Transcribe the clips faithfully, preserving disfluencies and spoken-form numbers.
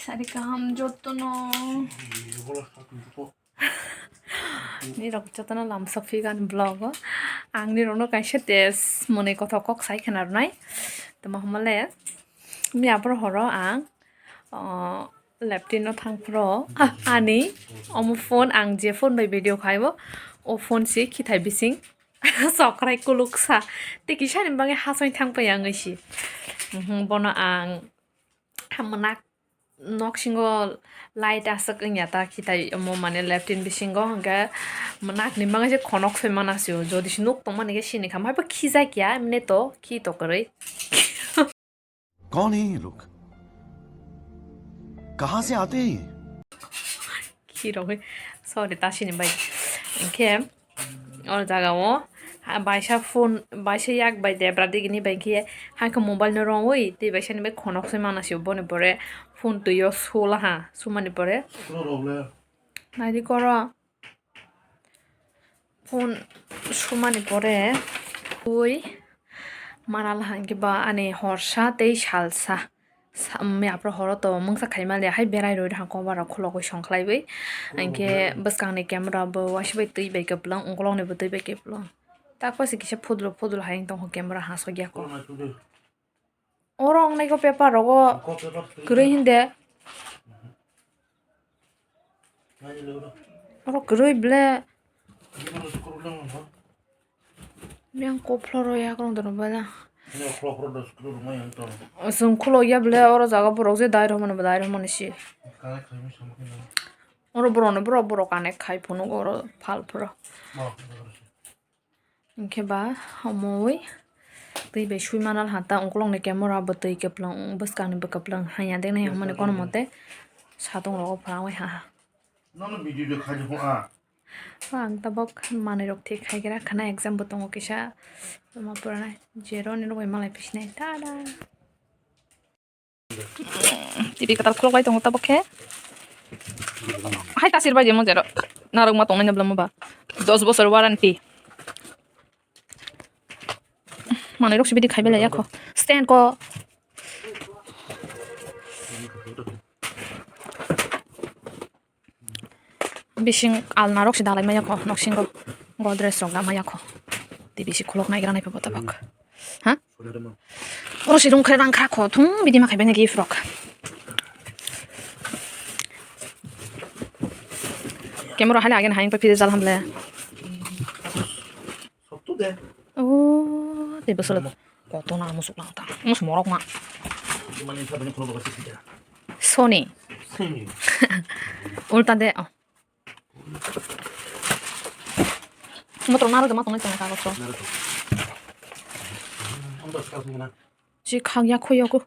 Sari kaham jotono. Nirok jotono lamsok phi gani vlog o. Ang nirokno kaisa test mwnwi kothok kok sai khna rwnai. Tamo hwnmale, miya phuru horo ang, o, Leptin no thang phuru, ani omo phone, ang je phone bai video khaibo, o phone si khithai bising sokrai kuluksa. Tei kisani bagwi hasoi thang pai ang si. Mhm, bono ang hamna nok singo light aswk wngya ta khitai omo mane Leptin bisingo hwnkhe nakni bagwi se khonok soi mana sio. Jodi se nuk tongmani khe sini kha, maibo khijakya, emne to khi to kwrwi. कौन है ये लोग? कहाँ से आते हैं ये? Khi rogwi, sorry, ta sini bai. Hwnkhe, o jaga o, ha, baisa phone, baisa yak bai debra digini bai khe, hakhe mobile no rongwi, tei baisa ni bai khonok soi mana sio boni pore phone twi o sula ha, sumani pore. Naidi koro. Phone sumani pore twi mana laha hwnkhe ba ani horsa tei salsa. Sa-, miya phuru horo to mungsa khaima le hai berai rwi rwkha kobar rok khulogwi songkhlaiwi. Hwnkhe bwskangni camera bo waisa bai twi bai kwplwng, ukolokni bo twi bai kwplwng. Tak pasi kisa phudlo phudlo hai wng tongkha camera ha sokya kho. Oro wngnai kho paper rogo kwrwi hinde. Oro kwrwi ble. Yang kophlo rw ya kwrwng dono bela. Chwng khulok ya ble oro jaga borok je dai rw mani bo dai rw mani si. Oro borok no borok borok connect khai phunuk oro phal phuro. Hwnkhe ba omo ui twi bai sui mana laha ta ukolokni camera bo twi kwplwng bwskangni bo kwplwng hanya de nai hwnmani kono mote satung rogo phwrangwi ha ha. Nono video de khai de phung a. Ang tabok manwi rok thik khai gra khana exam bo tongo kisa tamo pura nai zero ni rok bai malai pisinai ta da. T V kwtal khulok bai tongo tabok khe. Hai kasir bai jemo jero. Narwkma tongnai na bwlamo ba. Dos bosor warranty. Manwi rok sibidi khai belai yakho. Stand ko. Bising alna rok si dalai maya kho, noksingo Godrej rok da maya kho. T V si khulok naigra nai pebo tabok. Ha? Oro si rung khe rang kha kho, thung bidi ma khai bene gift rok. Camera hai lage hai pa phire jal hamle. Sotto de. Oh, tei bwswk koto na musuk lang ta. Mus morok ma. Mani sabani khulok bwswk sida. Sony. Sony. Ulta de. Oh. Motor naru de ma tongnai tongnai kagos rok. Naru to. Ang to sekarang sini na. Si khang ya khoyo ko.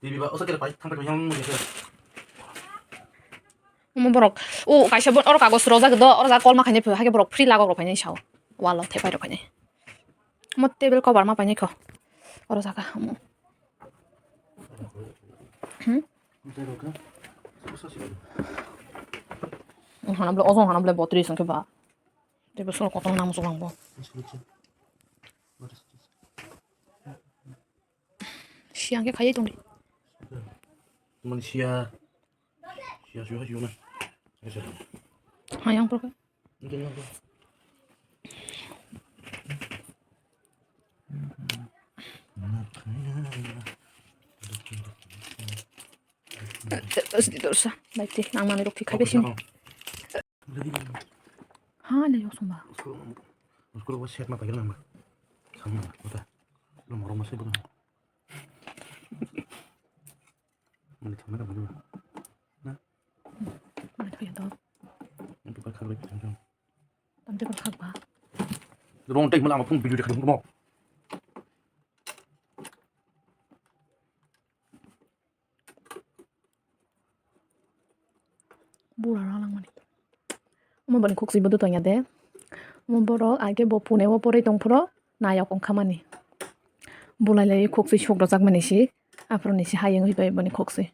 Bibi ba, osa kere pai, thang pai yang mo jese. Omo borok, o kaisa bo, oro kagos rojak do, oro jaga kolma khainai phio, hake borok free lagok rok phainai sao. Wall o thepai rok phainai. Omo table cover ma painai kho. Oro jaga, omo. Hmm? Hana bole, ojong hana bole botris hwnkhe ba. Table solo kotor nang muchung lang bo. Siya khe khaiwi tongdi. Mani siya. Siya, siya, siya na. Siya, siya. Hayang pro. Mungkin lang pro. Terus di terus ah. Baik deh, nang mani rok tikhai besin. Ha, le yok sumba. Uskoro, uskoro bo set ma paikar nang ba. Kham nang ba, kota. Lo morok ma se bo. Mani thangna ka mani ba. Na? Mani thangya to. Yang tukar khar bai thang thang. Tam te khak ba. Rong tai mala ma phung video de khadung mo. Bura rang langmani. Omo bani khuk si bodo tongya de. Omo borok age bo pune o poroi tong phuro nayok wngkha mani. Bulai lai khuk si suk rojak mani si. Aphuru ni si hayung bai bani khuk si.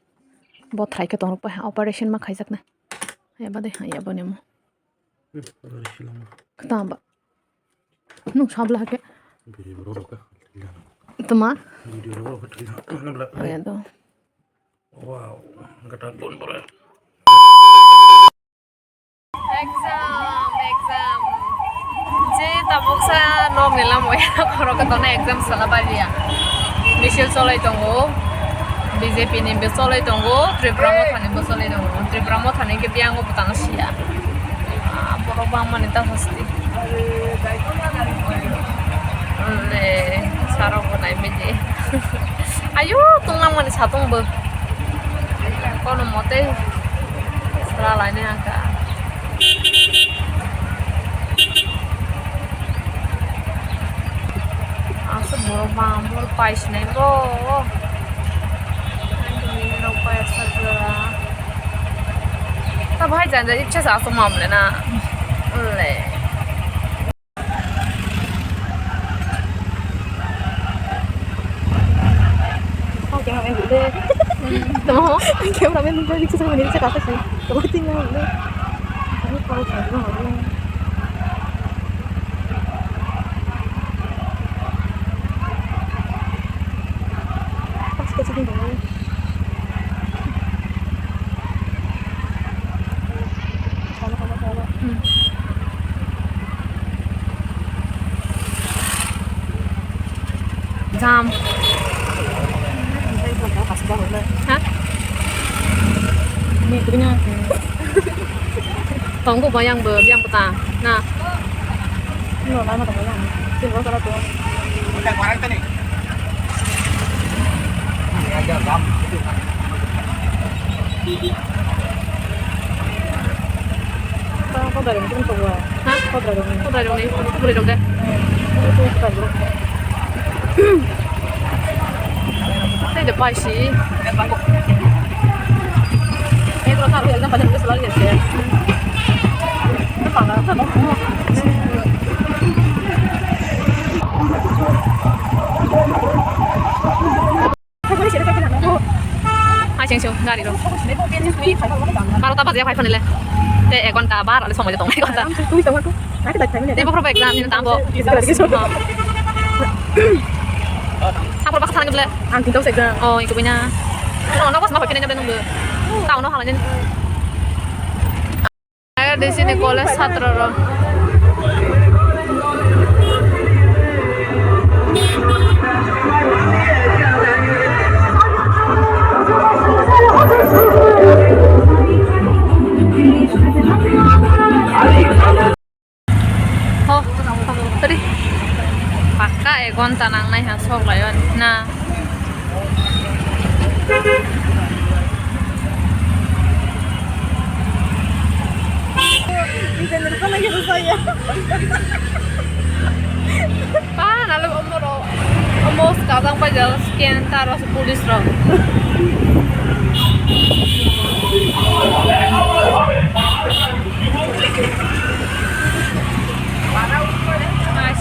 Bo thrai khe tong rok pai ha operation ma khaijak na. Haya bade haya bani mo. Kata ba. Nung sabla hake. Tuma. Haya do. Wow, gata gun bore. Exam, exam. Je tabuksa nok ni lamo ya, khoro khe tongna exam sala baliya. Misil cholai tongo, B J P ni bo cholai tongo, Tripura Motha ni bo cholai tongo. Tripura Motha ni khe biyango bwtang siya. Ah, borok bangmani ta hosti. Le, sarok bo nai meji. Ayo, tunglang mani satung bo. Kono mote sala laini angka. Asuk borok bang, borok pai sinai bo. Rok pai asuk. Ta bhai jan jan ichha sa asuk mamle na. Le. Tamo, cameraman nungkha riksa sama nini chakha kasi. Tamo tinggal. Ini kalau saya mau. Pas ke sini dulu. Jam. Ha? Ini punya. Tonggo bayang bo, bayang bo ta. Na. Ini lama tak bayang. Sini bawa salah tuh. Udah barang tadi. Ini aja jam. Kodai rok ni, kodai rok ni, kodai rok de. Tei de pai si. Ekro ta ekdam pai se. Hai seng seng gari rok. Baro ta baje phai phani le. Te ek ghonta bar ale somoi tong ek ghonta. Te bokhorok exam ni tambo. Sapor baksa thang gidle. Ang tinta se exam. Oh, iku bina. No, no, bas ma phai phani le nunggu. Tao no hala ni. Aya D C ni college chhatra rok. Ho, tadi. Pakka ek ghonta nangnai ha sok lai na. Pa, nalo omoro, omo skajang pai jal scan taro police rok.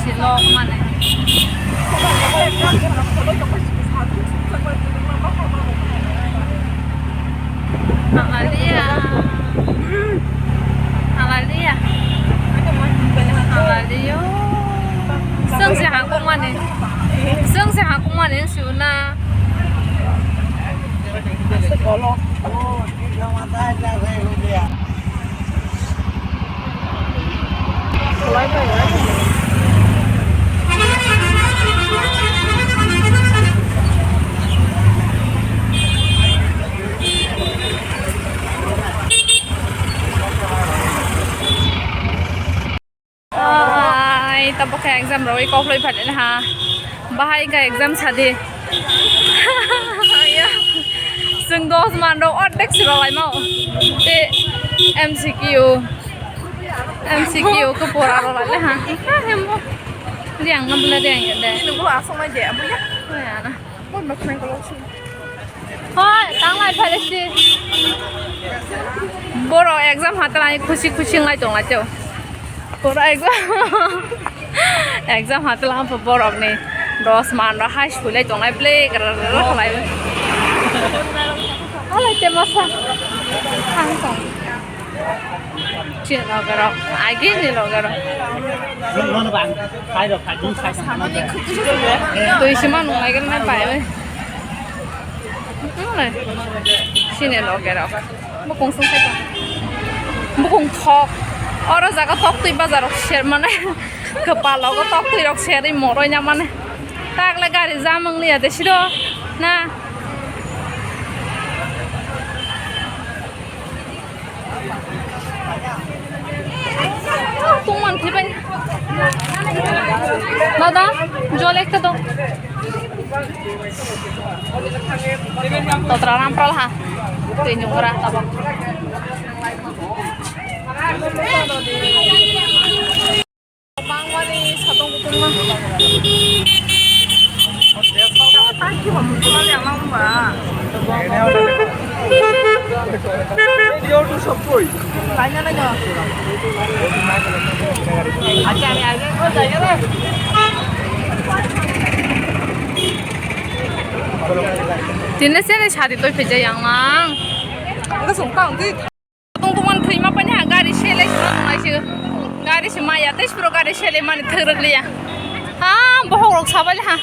Silok mane. Hallelujah. Hallelujah. Hallelujah. Seng se hakung mane. Seng se hakung mane suna. Ai, tabuk khe exam rwui kok loi phailai ha. Bahai khe exam sadi. Chwng dos man rok ordek si rwlaimao. Te M C Q, M C Q khe pora rwlailai ha. Riang na bwle riang ya de. Nini bwle aswk nai de, abuya. Hoi, tanglai phailai si. Borok exam hatalai khusi khusi wng lai tong lai teo. Borok exam, exam hatalai borok ni dos man rok hai sui lai tong lai ble gra gra gra khlai. Alai te masa. Thang tong. Chini loge rok, agi ni loge rok. Twi sima nung lai gana bai oi. Sini loge rok. Bukung sung khai tong. Bukung thok. Oro jaga tok twi bazar rok ser mane. Kepal logo tok twi rok serwi moroi na mane. Takle gari jam wng liya de siro. Na. Tungman thwibai. Dada, jol ekta do. Totra rampral ha. Twi nungra tabok. Bangmani satong kutung ma. Tini sini sari toi phaijak yang lang. Tungtungmani thwima paini ha gari selai sima nunglai se. Gari se maya tei suro gari selai mani thwrwk liya. Ha, bohok rok sabai ha.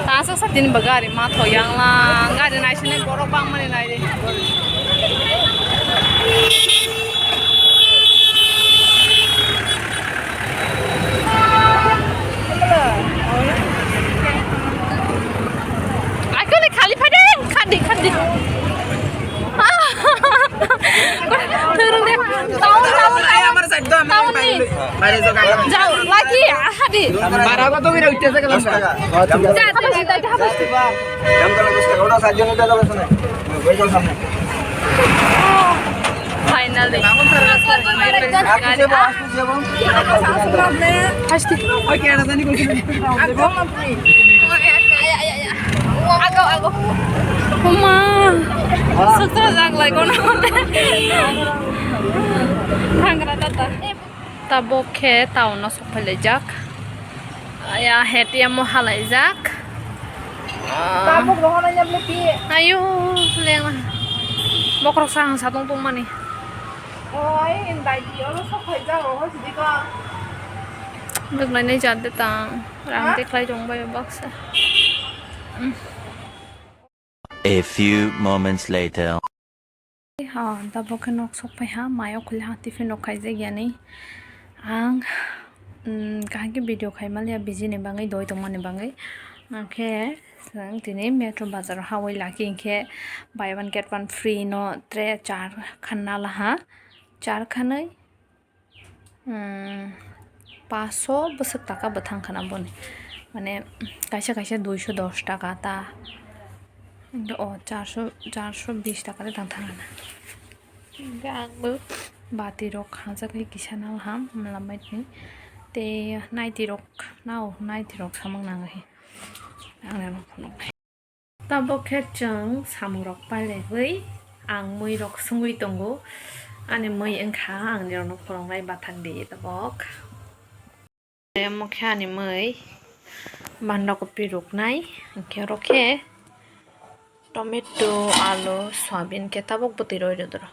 Tasa sa tini ba gari ma tho yang lang. Gari nai sini borok bang mani nai de. Akhirnya khali pada khadi khadi. Turun deh. Tahu tahu tahu. Tahu nih. Jauh lagi ya hadi. Bara ko to mira utte se kalam. Ja, ja, ja, ja, ja. Finally. Ago, ago. Uma. Sutra jak lai kono. Thangra tata. Tabok khe town o sok phailaijak. Ya, A T M o halaijak. Ah. Tabok rohornai ya bole pi. Ayo, leng. Bokrok sa ang sa tong tong mani. Oi, indai di olo sok phaijak rohor sidi ko. Bwknai nai jat de tang. Rang ha? Teklai tong bai baksa. Mm. A few moments later. Ha, tabok khe nok sok phai ha, mayo khuli ha, tiffin rok khaijak yani. Ang, mm, kaham khe video khai maliya, busy ni bagwi, doi tongmani bagwi. Hwnkhe chwng tini Metro bazar o hawi laki hinkhe buy one get one free no tre char khan nala ha, char khanwi. Hmm, paso bwswk taka bwthang khana boni. Mane, kaisa kaisa duiso dos taka ta. O, charso, charso bis taka de tang thang khana. Hwnkhe ang bo bati rok hajagwi kisa nal ham, mla maitni. Tei naiti rok, nao naiti rok samung nangwi. Ang rano phunuknai. Tabok khe chwng samungrok pailaiwi ang muirok swngwi tongo. Ani mui wngkha ang nirokno phunuknai bathang di tabok. Omo khe ani mui bandakopi ruknai, hwnkhe oro khe tomato, alu, soyabin khe tabok bwtwi roi rwdoro.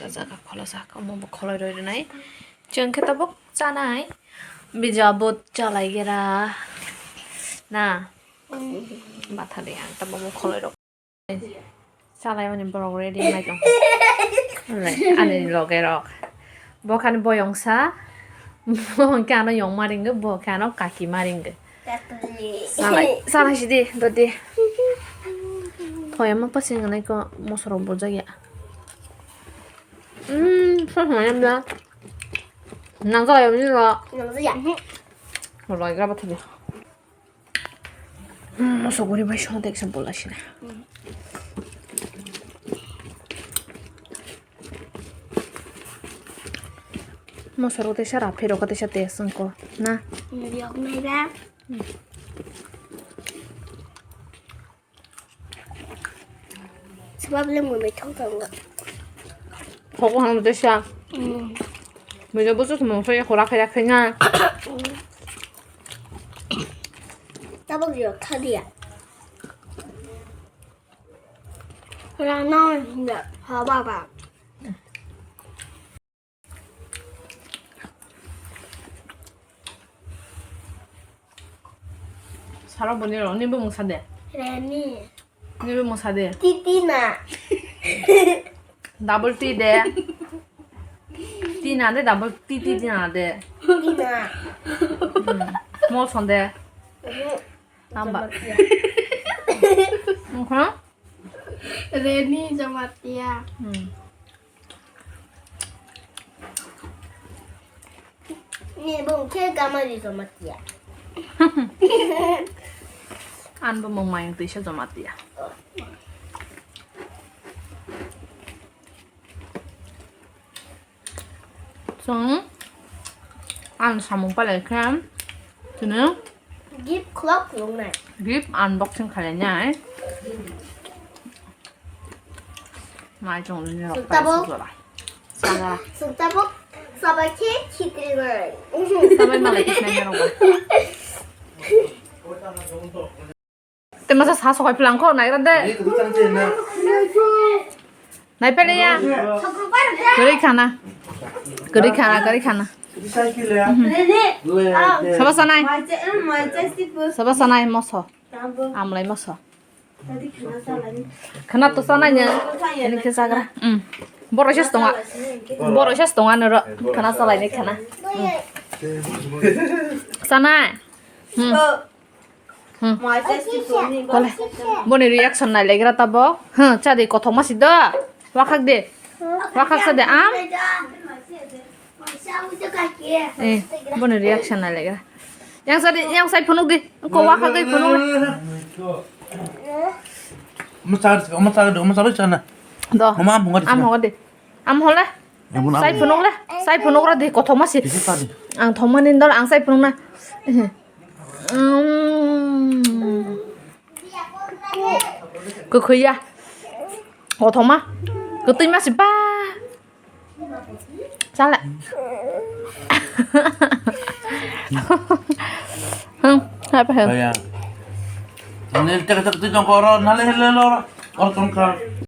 Jaga khulajak, omo bo khulai roi rwnai. Chwng khe tabok chanai. Bijabot chalai gera. Na. Bathali ang tabok bo khulai rok. Chalai mani borok ready nai tong. Ani loge rok. Bo khani boyong sa. Bo hwnkhe ano yong ma ringwi, bo khe ano kaki ma ringwi. Salai, salai sidi, dodi. Thoya ma pasing nai ko mosoro bujak ya. Hmm, so hanya bla. Nang kala yong ni ro. Nang ya. Ro gra ba thani. Hmm, mosok guri bai song tek example asina. Mosoro tesa ra phero ka tesa tes ko na. Yok nai ba. Sebab le mui mai thong thong ga. Koko hang de sha. Hmm. Mui jo busu mo so ya khora khaya khaya. Tabok yo thadia. Rano ya ha ba ba. Salo boni ro, ni bumung sa de. Reni. Ni bumung sa de. Titina. Double T de. Tina de double T T tina de. Tina. Hmm. Molson de. Mhm. Tamba. Jamatia. Mhm. Reni Jamatia. Hmm. Ni bung khe gamari Jamatia. An bo mung mayung twisa Jamatia. Chwng ang samung palai khe chwng gift khulok khuloknai. Gift unboxing khlainai. Nai chwng nini rok. Sukta pai bo. Sukjora. Sukjora. Sukta bo sabai khe khitri nai. Sabai malai khe sinai rok. Te masa sa sokai plang kho naigra de. Nai pele ya. Kwrwi khana. Kwrwi khana, kwrwi khana. Sobo sanai. Sobo sanai moso. Amlai moso. Khana to sanai ne. Ini khe sagra. Hmm. Borok ses tonga. Borok ses tonga noro. Khana salai ne khana. Hmm. Sanai. Hmm. Hmm. Kole. Boni reaction nai legra tabo. Huh, cha de kothoma si do. Wakhak de. Wakhak sa de am. Eh, boni reaction nai legra. Yang sa de, yang sai phunuk de. Ko wakhak de phunuk le. Masa, masa, masa, masa. Do. Mama, am hongga de. Am hongga de. Am hole. Sai phunuk le. Sai phunuk ra de kothoma si. Ang thoma ni dol ang sai phunuk na. Mm. Kwkhwi ya. Kothoma. Kwtwi ma si ba. Chala. Hmm, apa hal? Nale hele hele lo. Or tongkha.